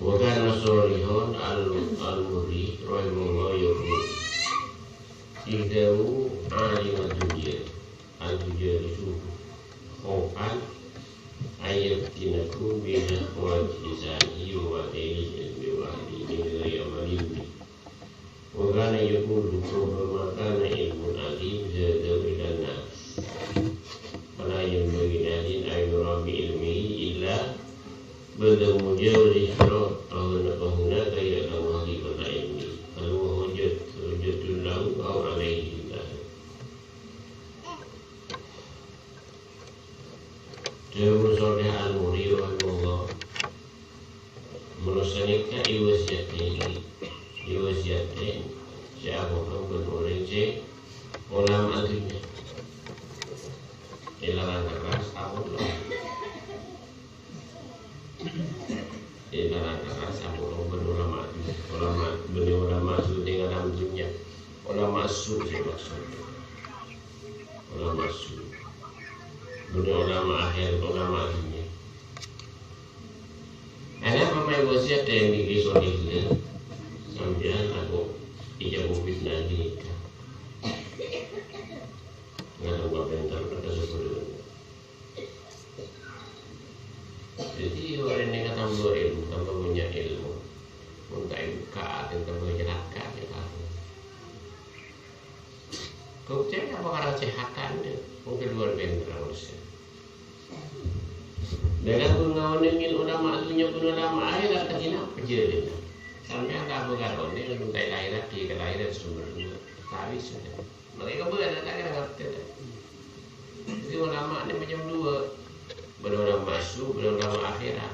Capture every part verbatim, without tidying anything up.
Wa kana Shalihun al-, al-Murri rahimahullah yaqul, "Ihdaru alimad dunya, al-tujalisuhu, khaufan an yaftinakum bi syahwati lisanihi wa mata'il ilmi wa ahlihi min ghairi amalin bih." Wa kana yaqulu, "Rubbama kana ilmun azim zadahu ilan nas. Fala yanbaghi li ahadin an yura'a bi ilmihi illa ba'da mujawazi sirat, fa huna, fa hunaka ya'lamu haqiqatal ilmi. Hal huwa hujjat-, hujjatun lahu aw alaihi?" Dhâbuna Shalih Al-Murri rahimahullah, manossa nèka èwasiyattè, èwasiyattè sè abhuru bân orèng sè olama dhunnya. Èlarang kerras abhuru. Èlarang kerras abhuru bân olama dhunnya. Olama, bânnè olama sè alam dhunnya. Olama su' sè maksod. Olama su'. Bânnè olama akhèr, olama dhunnya. Ana pamaè wasiyattè nèka Shalih, sampèyan tako' èca'na fitnah ghânèka. Nggak ada buat pintar, ada sesuatu. Jadi, orèng nèka tambâ èlmo, tambâ bânnya' èlmo. Mon ta' èbukka' atè, tambâ celaka, ya, tahu. Buktina apa karang sèhatan, dâ'? Mungkin luar biasa, harusnya. Dengan ngaonèngè olama dhunnya bân olama akhèrat, ka'dinto apa jhâlânna? Sampèyan ta' bhâkal onèng, mon ta' lahèr, di lahèr sumber dua. Ta' bisa, dâ'. Makè kabâlâ ta' kèra ngartè, ta'? Jadi, olama nè macem dua. Bâdâ olama su', bâdâ olama akhèrat.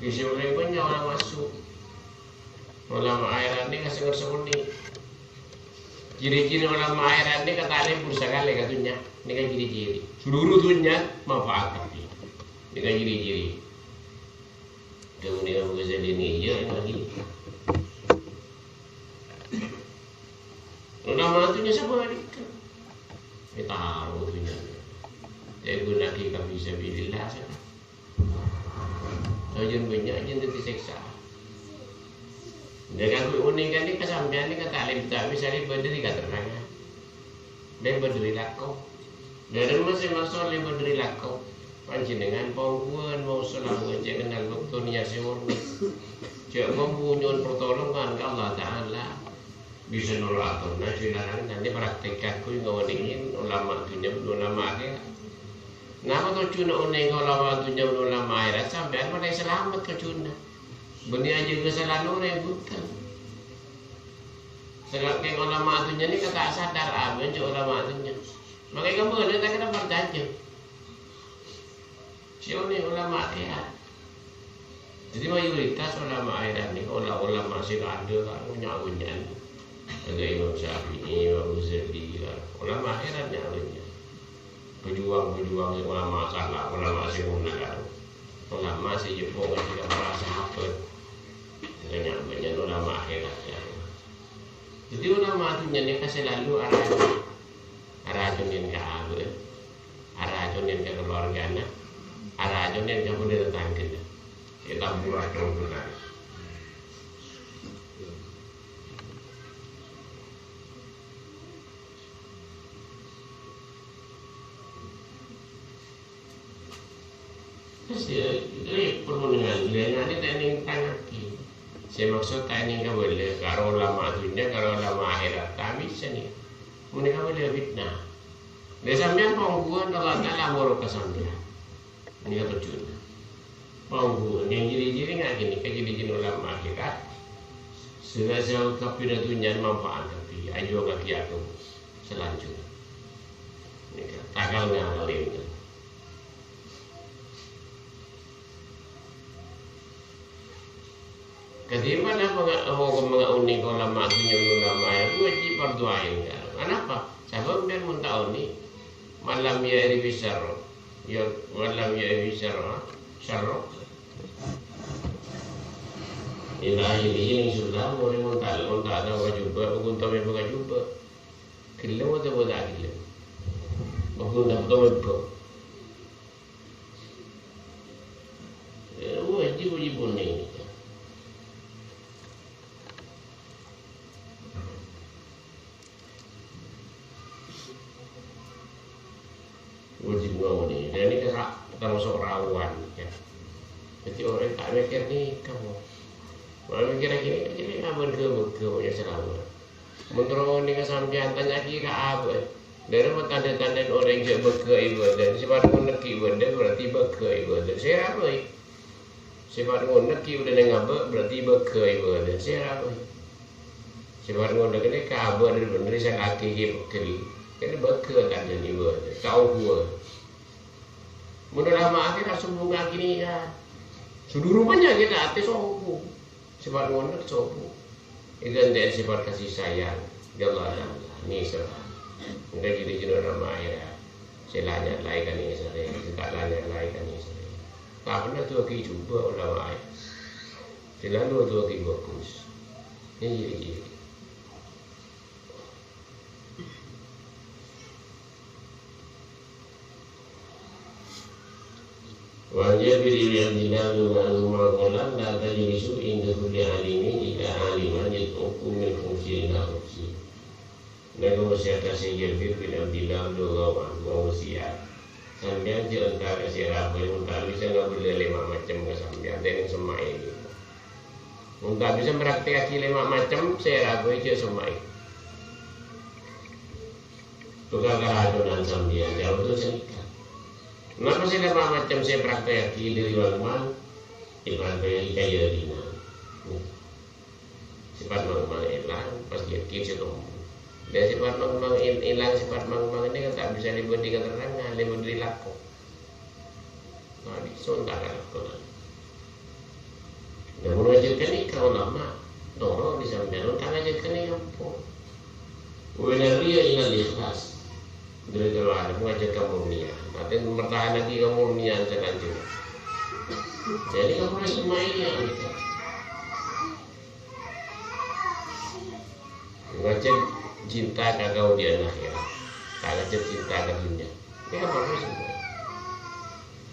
Bisa mulai bânnya' olama su'. Olama akhèrat nèka sè ngerso kènè'. Ciri-ciri olama akhèrat nèka ta' lebur sakalè ka dhunnya. Nèka ciri-ciri. Seluruh dhunnya manfaat kabbhi. Nèka ciri-ciri. Dhâbuna Imam Ghazali nèka, iyâ, lagi. Olama dhunnya sabhâligghâ. Ètaro dhunnya. Èghuna'aghi ka fi sabilillah, sè. Sajân bânnya' jân dhâddhi sèksa. Dâ' kaangghuy onèng kan nèka sampèyan nèka ta' lem-, ta' bisa lèbât dâri katerrangan. Lèbât dâri lako. Dâremma sè maksod lèbât dâri lako? Panjhennengngan pongghubân mau salama cè' kennal bâkto nèya sè hormat. Cè' mampu nyo'on partolongan ka Allah Ta'ala. Bisa noro' atorra sè larang, nanti praktek kaangghuy ngaonèngè olama dhunnya bân olama akhèrat. Napa tojjhuna onèng ka olama dhunnya bân olama akhèrat? Sampèyan padâ salamet tojjhuna. Bânnè ajâgâ salana orèng bhunten. Sakèng olama dhunnya nèka ta' sadar abâ' jâ' olama dhunnya. Makè kabâlâ ta' kèra parcajâ. Sè onèng olama akhèrat. Jadi mayoritas olama akhèrat nèka ola-, olama sè adâ' kan nya-, nyaman. Ada Imam Syafi'i, Imam Ghazali, kan. Olama akhèrat nya-, nyaman. Pejuang-pejuang olama salah, olama sè muna kan. Olama sè jeppo kan tidak merasa apa. Kanya banyak olama akhèrat ya. Jadi olama dhunnya nèka selalu arah, arah dhunnya ka abâ'. Arajhunèn ka kalowargana, arajhunèn ka bhâdhâ tatangghâna. Ètabura ka bhâdhâ. Terus ya, rèpot mon dengan, lèngana ta' ènèng tangghâ. Sè maksod ta' ènèng kabâlâ, karo olama dhunnya, karo olama akhèrat, ta' bisa nèka. Mon kabâlâ fitnah. Lha sampèyan pongghubân Allah Ta'ala amoro ka sampèyan. Nèka tojjhuna. Pongghubân yang ciri-ciri nggak gini, ka ciri-ciri olama akhèrat. Sehingga jauh kabbhi dhunnya manfaat kabbhi, ayo kabbhi aku selanjutnya. Nèka, takal ngamalin. Kadhi mana manga-, hukum manga onèng ka ulama, aghni nyoro ulama, ya, wajib fardu ain, ya. Anapa? Sabab sampèyan mon ta' onèng, "Man lam ya'rif syarra, ya, man lam ya'rif syarra, syarra." Ila akhirih, ning Islam, orèng mon ta', mon ta' tao kajhubâ', hukum ta' mèbâ kajhubâ'. Ghellem otabâ ta' ghellem? Hukum ta' tao mèbâ. Eh, wajib, wajib onèng. Wajib ngaonèng. Dan ini kan sa-, termasuk rawan, ya. Jadi orang tak mikir nih kamu. Kalau mikir gini, ini abon ke, ke punya selamat. Mon terro onèng ka sampèyan, tanya'aghi ka abâ'. Dhâri mon tandhâ-tandhâna orèng jhâ' bâgâ ibâdâ, sè padâ ngonèghi ibâdâ berarti bâgâ ibâdâ. Sè rabuy. Sè padâ ngonèghi ibâdâ neng abâ' berarti bâgâ ibâdâ. Sè rabuy. Sè padâ ngonèghi ka abâ' dhâri bhendher sè lagi ghi' pegghel. Kan bâgâ tandhâna ibâdâ. Tao buwâ. Mon ulama akhir langsung bunga gini ya. Suduru banyak kita artis sombong. Sifat ngonèg sopo? Èghântè'è sifat kasih sayang. Ya Allah, ya Allah. Nèser. Engko' jârèya jârèya ulama ya. Sè la nyalaè kan nèser, sè ta' la nyalaè kan nèser. Ta' pernah duwâghi jhubâ' ulama ya. Sè lalu duwâghi bhâghus. Nèka jârèya. Wa an Jabir bin Abdillah radhiyallahu anhuma qala, "La tajlisu inda kulli alimin illa aliman yad'ukum min hufsin ila hufsin." Nèka wasiyat Sayyid Jabir bin Abdillah radhiyallahu anhu wasiyat. Sampèyan jhâ' entar ka sè rabuy mon ta' bisa ngabâlâ lèma' macem ka sampèyan, tènèng semma'è. Mon ta' bisa mraktèkaghi lèma' macem sè rabuy jhâ' semma'è. Tukang karajunan sampèyan, jhâ' oto sanèka. Napa sè lèma' macem sè èpraktekaghi dhâri mang-mang? Èpraktekaghi ka dhâri mang-mang. Sifat mang-mang èlang, pas yakin sè tombu. Dan sifat mang-mang èl-, èlang, sifat mang-mang ini kan ta' bisa lèbât dhâri katerrangan, lèbât dhâri lako. Nah, dhi' sonta' kalakon. Nah, mon ngajhâk ghânèka ulama, toro' dhi' sampèyan, mon ta' ngajhâk ghânèka ampon. Wa minar riya ilal ikhlas. Dhâri telluna, ngajhâk kamurniyan. Artèna mempertahanaghi kamurniyan salanjutnya. Jadi, kamu harus lumayan, gitu. Ngajhâk cinta ka kaodi'ân akhèrat. Ta' ngajhâk cinta ka dhunnya. Nèka apa sih?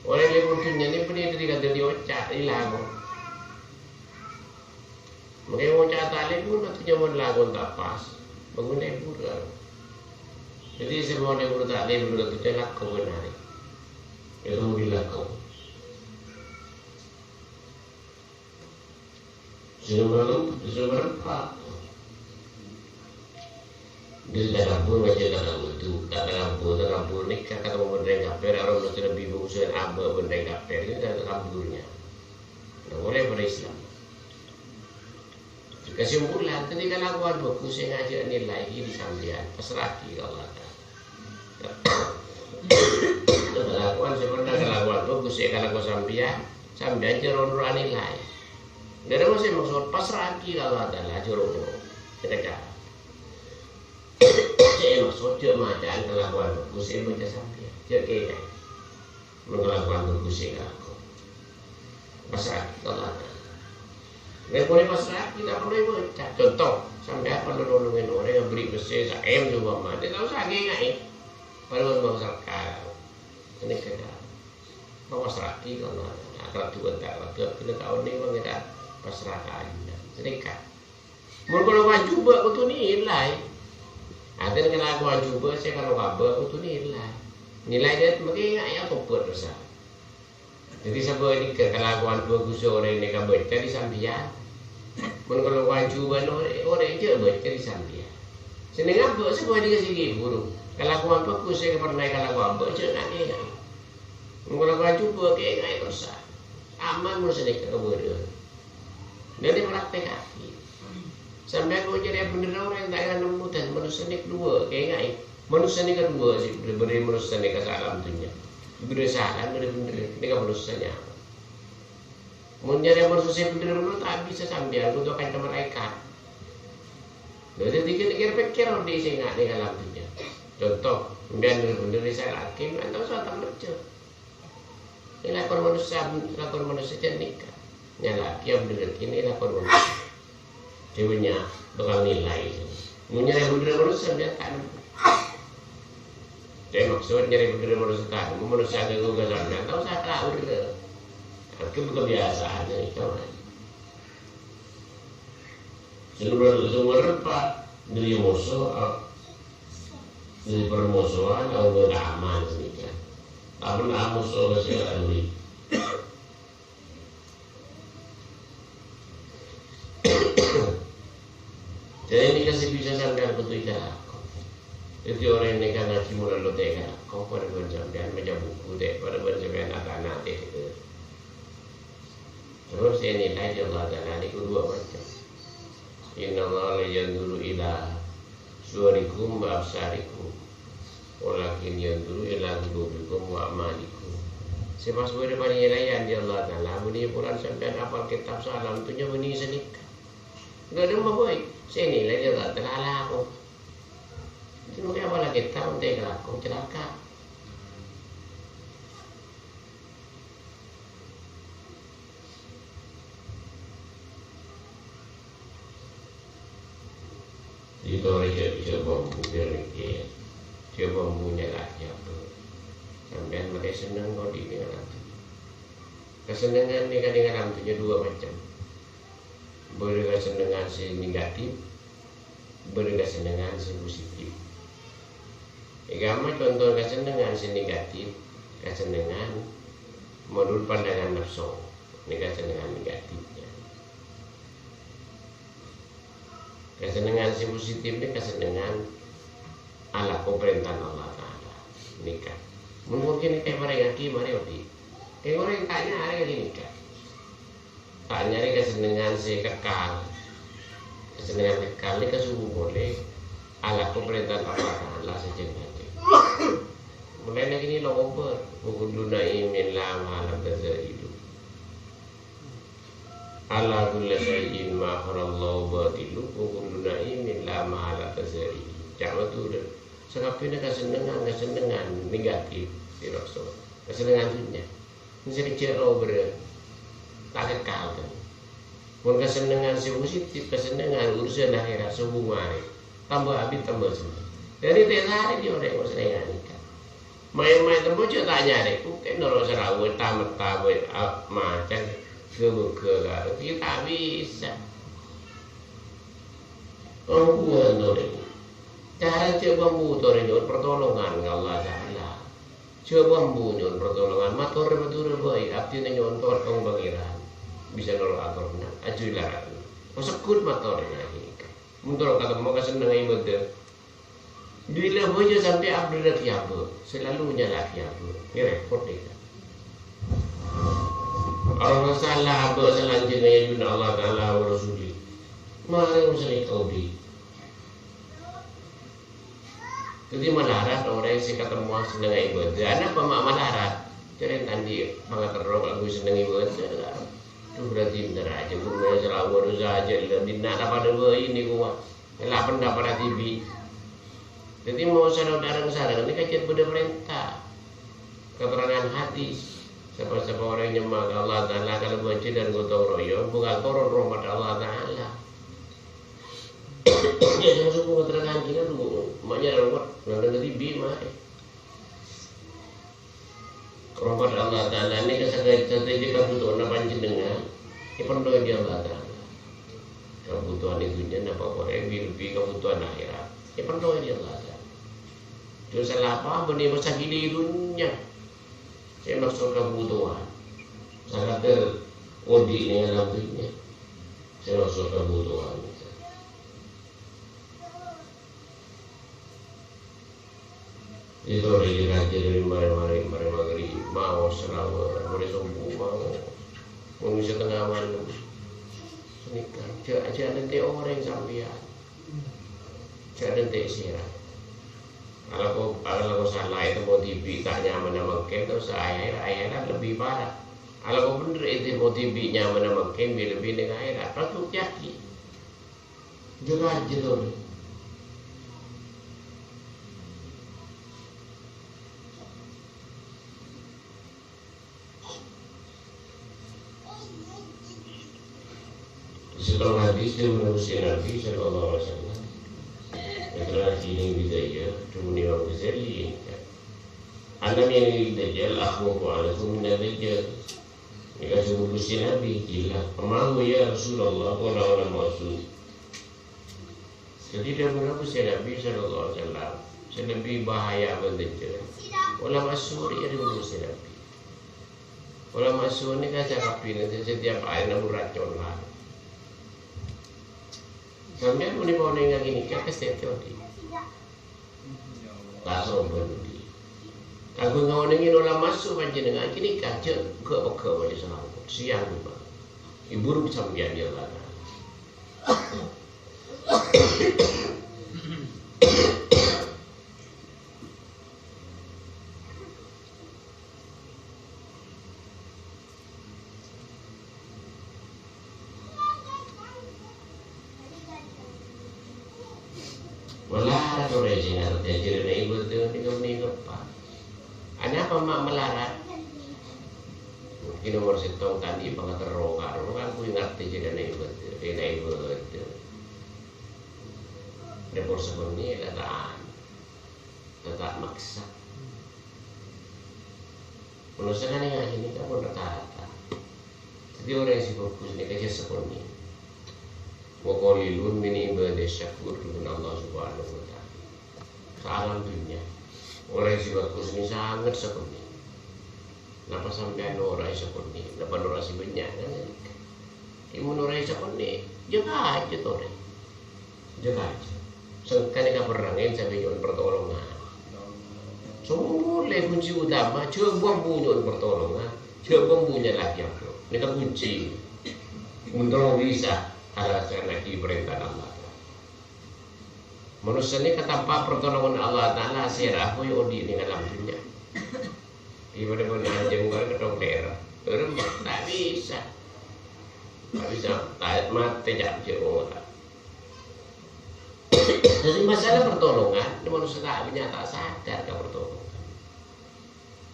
Orèng lèbur dhunnya nèka bânnè dhâddhi kadhâddhi oca', èlang. Makè oca' ta' lèbur, kadhâddhi mon lakon ta' pas. Bângon lèbur, kan. Dhâddhi, sè mon lèbur ta' lèbur, kadhâddhi lakon bân arè. Itu dilakon. Sè nomer, sè nomer empat. Dhâddhi takabur, ngajhâk takabur. Takabur, takabur nèka katemmon bân rèng kafir, arowa mesti lebbi bungsuan abâ' bân rèng kafir. Ini takabur nèka. Nggak boleh pada Islam. Kesimpulan, dhâddhi kalakowan bhâghus sè ngajhâk nilai ini sampèyan, pasra'aghi ka Allah Ta'ala. Kalakowan sè bhendher, kalakowan bhâghus sè èkalako sampèyan, sampèyan jhâ' ro-noro' anilai. Dhâddhi sè maksud pasra'aghi ka Allah Ta'ala, jhâ' ro-noro'. Kira-kira. Sè maksud jhâ' maca'an kalakowan bhâghus sè èbâca sampèyan. Jhâ' kèra. Mon kalakowan bhâghus sè èkalako. Pasra'aghi ka Allah Ta'ala. Lè polè pasra'aghi, ta' parlo èbâca. Conto, sampèyan parlo nolongè orèng aberri' pèssè sa M seumpama. Ta' osa ngènga'è. Parlo bâng sarkar. Ini kèra. Pasra'aghi ka Allah Ta'ala. Akhirat duwân ta' akhirat, kèra ta' onèng bâng kèra pasra ka Allah. Sanèka. Mon kalakowan jhubâ' kodhu nilai. Artèna kalakowan jhubâ' sè karo kabâ' kodhu nilai. Nilai dhâddhi makè ngènga'è atobât, rassa. Dhâddhi sabâ' nèka kalakowan bhâghus orèng nèka bâca dhâri sampèyan. Mon kalakowan jhubâ' orèng, orèng jhâ' bâca dhâri sampèyan. Sè nèng abâ' sabâ' nèka sè ghibur. Kalakowan bhâghus sè pernah èkalako abâ' jhâ' ngènga'è. Mon kalakowan jhubâ' ngènga'è, rassa. Aman mon sanèka kabârâ'ân. Dhâddhi praktekaghi. Sampèyan kok jârèya bhendher orèng ta' kèra nemmo dhân manossa nèka duwâ', kènga'è. Manossa nèka duwâ' sè bherri'-bherri' manossa nèka saalam dhunnya. Bherri' saalam bherri' bhendher, nèka manossa nyaman. Mon nyarè manossa sè bhendher-bhendher ta' bisa sampèyan, kodhu kanca malaèkat. Lha, dhâddhi kèr-kèr pèkkèr odi' sè nga' nèng alam dhunnya. Conto, sampèyan bhendher-bhendher èsala'aghi, mènta sowarghâ. Èlakon manossa, èlakon manossa jhâ' nèka. Nyala'aghi abhendherraghi èlakon manossa. Dhâbuna bhâkal nilai. Mon nyarè bhendher manossa, sampèyan ta' nemmo. Cè' maksod nyarè bhendher manossa ta' nemmo, manossa ghânggu ka sampèyan, ta' osa kalaurrâ. Arèya bukan kebiasaan, ya, itu. Sè nomor, sè nomor empat, dhâri moso, ah, dhâri permusuhan, Allah aman, sampèyan. Tapè amoso sè lalui. Jadi, nèka sè bisa sampèyan kodhu èkalako. Dhâddhi, orèng nèka ngajhi mon lo ta' èkalako, padâ bân sampèyan maca buku, ta' padâ bân sampèyan atana, ta'. Terros sè ènilai Allah Ta'ala nèko duwâ' macem. "Innallaha la yanzuru ila suwarikum wa absarikum, walakin yanzuru ila qulubikum wa a'malikum." Sè pas bâdâ panilaian dâri Allah Ta'ala, bânnè polana sampèyan apal kètab sè alam dhunnya bânnè sanèka. Enggak ada apa-apa, sè ènilai dâri Allah Ta'ala alako. Dhâddhi, mon apal kètab, mon ta' èkalako, calaka. Itu aja bisa bambu kering, ya. Bisa bambunya lah, ya, bro. Sampèyan makkè senneng kok di alam dhunnya. Kasennengngan nèka di alam dhunnya duwâ' macem. Bâdâ kasennengngan sè negatif, bâdâ kasennengngan sè positif. Èkamma conto kasennengngan sè negatif, kasennengngan menurut pandangan nafsu. Nèka kasennengngan negatifnya. Kasennengngan sè positif nèka kasennengngan alako parèntana Allah Ta'ala. Nèka. Mon mungkin nèka èparèngaghi, marè odi'. Kèng orèng ta' nyarè nèka. Ta' nyarè kasennengngan sè kekal. Kasennengngan kekal nèka subu polè alako parèntana Allah Ta'ala sajân-sajân. Mulai nèka ghini lobâr, "Wa kullu na'imin la mahalata za'ilu. Ala kulli syai'in ma khalallahu batilu, wa kullu na'imin la mahalata za'ilu." Ca'na Madhurâ, sakabbiyanna kasennengngan, kasennengngan negatif, sè rasul. Kasennengngan dhunnya. Sè kèjhâ' lobâr, ta' kekal, kan. Mon kasennengngan sè positif, kasennengngan urusan akhèrat, sobung marè. Tamba abit, tamba senneng. Dhâddhi, ta' sarè dhi orèng sè nèka. Maèn-maèn tempo jhâ' ta' nyarè. Bhuktèna noro' sè rawèt, ta'-metta, bhâi, a-, macan, ghâbâghâ karo. Ghi' ta' bisa. Ongguwân, orèng. Cara jhâ' bambu torè nyo'on pertolongan ka Allah Ta'ala. Jhâ' bambu nyo'on pertolongan, mator Madhurâ bhâi, abdhina nyo'on tolong Pangèran. Bisa noro' atorra, ajhuy lara'na. Pasegghut mator nèka. Mon terro katemmo kasennengngan ibâdâ. Bilâ bhâjâ sampè' abdhina kèya bhâi, selalu nyala kèya bhâi. Nèka repot nèka. Arapa sala abâ' salanjhângnga è adhunna Allah Ta'ala wa Rasulih. Marè sanèka odi'. Dhâddhi malarat orèng sè katemmo sennengnga ibâdâ. Anapa ma' malarat? Jhâ' rèng ta' andi' pangaterro kaangghuy senneng ibâdâ. Dhu, berarti bhender ajâ, ghun mèsra, waduh, sajâ, la dinna' ta' padâ bhâi nèko, wa. La pendapat dhibi'. Dhâddhi, mon sareng-sareng nèka jhât bâdâ parènta. Keterangan hadis. Sapa-sapa orèng nyemma ka Allah Ta'ala kalabân jhâ' dan gotong royong, bhâkal toron rahmat Allah Ta'ala. Ya, sing sungguh keterangan kita dulu, maknya rawat, nang nang dhibi' marè. Rahmat Allah Ta'ala nèka sadhâjâ, sadhâjâ kabhutowanna panjhennengngan, èpèntoè bi' Allah Ta'ala. Kabhutowan è dhunnya napa polè, lebbi kabhutowan akhèrat, èpèntoè bi' Allah Ta'ala. Jhâ' sala apa bânnè masagili dhunnya. Sè maksod kabhutowan. Sakadâr odi' nèng alam dhunnya. Sè maksod kabhutowan. Itu rajin-rajin marè-marè, marè maghrib, maos, rawat, marè sobbhu, maos. Mangkèn satengnga malem. Sanèka, jhâ', jhâ' adhânte' orèng sampèyan. Jhâ' adhânte' sèra. Alako, alako sala ètemmo dhibi' ta' nyamana mangkèn, terros akhèr, akhèran lebbi para'. Alako bhendher ètèmodhi bi' nyamana mangkèn, bi-, lebbi neng akhèrat. Pas bhuktèyaghi. Jâgâ ajâ, Lur. Sèttong hadis dâri Ghustè Nabi sallallahu alaihi wasallam. Èterrangaghi neng Bidayah, dâbuna Imam Ghazali, "Ana min Dajjal akhwafu alaikum min Dajjal." Nèka dâbuna Ghustè Nabi, "Qila, wa ma huwa ya Rasulullah?" Qala, "Olam ma'sur." Dhâddhi, dâbuna Ghustè Nabi sallallahu alaihi wasallam, sè lebbi bahaya bân Dajjal, olam ma'sur, iyâ, dâbuna Ghustè Nabi. Olam ma'sur nèka sakabbhiyânna sè setiap arè nabur racon la. Sampèyan mon èpaonèngaghi nèka, pastè tèodhi. Ta' sombong budi. Kaangghuy ngaonèngè olam ma'sur panjhennengngan ghânèka, jhâ' ghâ'-pegghâ' bâdâ salangkot. Sèyang, Pak. Èburu sampèyan, ya Allah Ta'ala. Malarat orèng sè ngartè jârèyanna ibâdâ nèka, nèka, Pak. Anapa ma' malarat? Mungkin nomor sèttong kan ipangaterro karo kaangghuy ngartè jârèyanna ibâdâ, rèna ibâdâ. Dâpor sakonè' la ta', la ta' maksa. Manossa kan ènga' ghânèka pon rata-rata. Dhâddhi orèng sè bhâghus nèka jhâ' sakonè'. Wa qalilun min ibadiyas syakur, dâbuna Allah Subhanahu wa Ta'ala. Saalam dhunnya, orèng sè bhâghus nèka sanget sakonè'. Napa sampèyan noro'è sakonè'? Napa noro' sè bânnya'? Kan ghânèka. È, mon noro'è sakonè', jâgâ ajâ torè. Jâgâ ajâ. Sengkana kaperrangan sambi nyo'on pertolongan. Somole kunci utama, jhâ' bâmbu nyo'on pertolongan, jhâ' bâmbu nyala'aghi amplop. Nèka kunci. Mon terro bisa alaksana'aghi parèntana Allah Ta'ala. Manossa nèka tanpa pertolongan Allah Ta'ala, sèra apoy odi' nèng alam dhunnya. Gimana pun anjing bukan ketok daerah. Orang tak bisa. Tak bisa. Tak mati, tak bisa orang. Jadi masalah pertolongan, ini manusia tak punya, tak sadar ka pertolongan.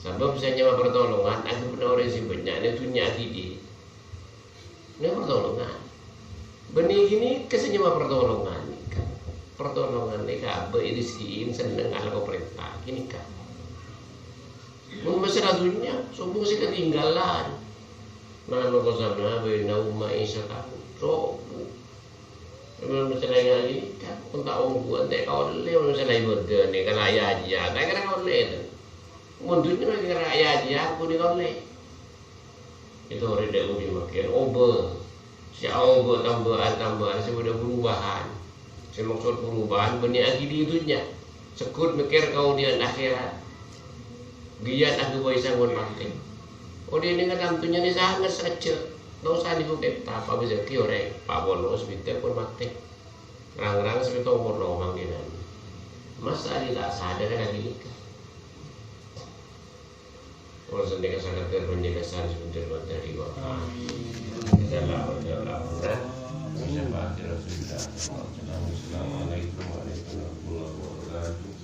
Sabâb sè nyama pertolongan, aghâbây orèng sè bânnya', nèng dhunnya aghili. Nèng pertolongan. Bânnè ghânèka sè nyama pertolongan. Pertolongan nèka abâ' èrèzekkè'è senneng alako parènta. Ghânèka. Mon masalah dhunnya, sombong sè katinggalan. Mano kosana bâi nauma isa kamu. Sombong. Mon masalah ghânèka, mon ta' ongghuwân ta' èkaollè, mon masalah ibâdâ nèka la ya-jiyâ, ta' kèra èkaollè, ta'. Mon dhunnya kèra ya-jiyâ, ghun èkaollè. Ètoro dâ' budi mangkèn, obâ. Sè aobâ tambâ'ân-tambâ'ân sè bâdâ perubahan. Sè maksod perubahan, bânnè aghili dhunnya. Segghut mèkkèr kaodi'ân akhèrat. Ghiyât aghâbây sangon matè. Odi' nèng alam dhunnya nè sanget sajjhâ'. Ta' osa nèko kètab, abâ' jâghi orèng. Pa' polo, sabidhâk pon matè. Rang-rang sè pètto polo mangkènan. Masa' ta' sadar ka ghânèka? Kula sandika saged terro panjelasan sebentar materi Bapak. Amin. Dalam, dalam, ya. Syafaat Rasulullah. Assalamualaikum warahmatullahi wabarakatuh.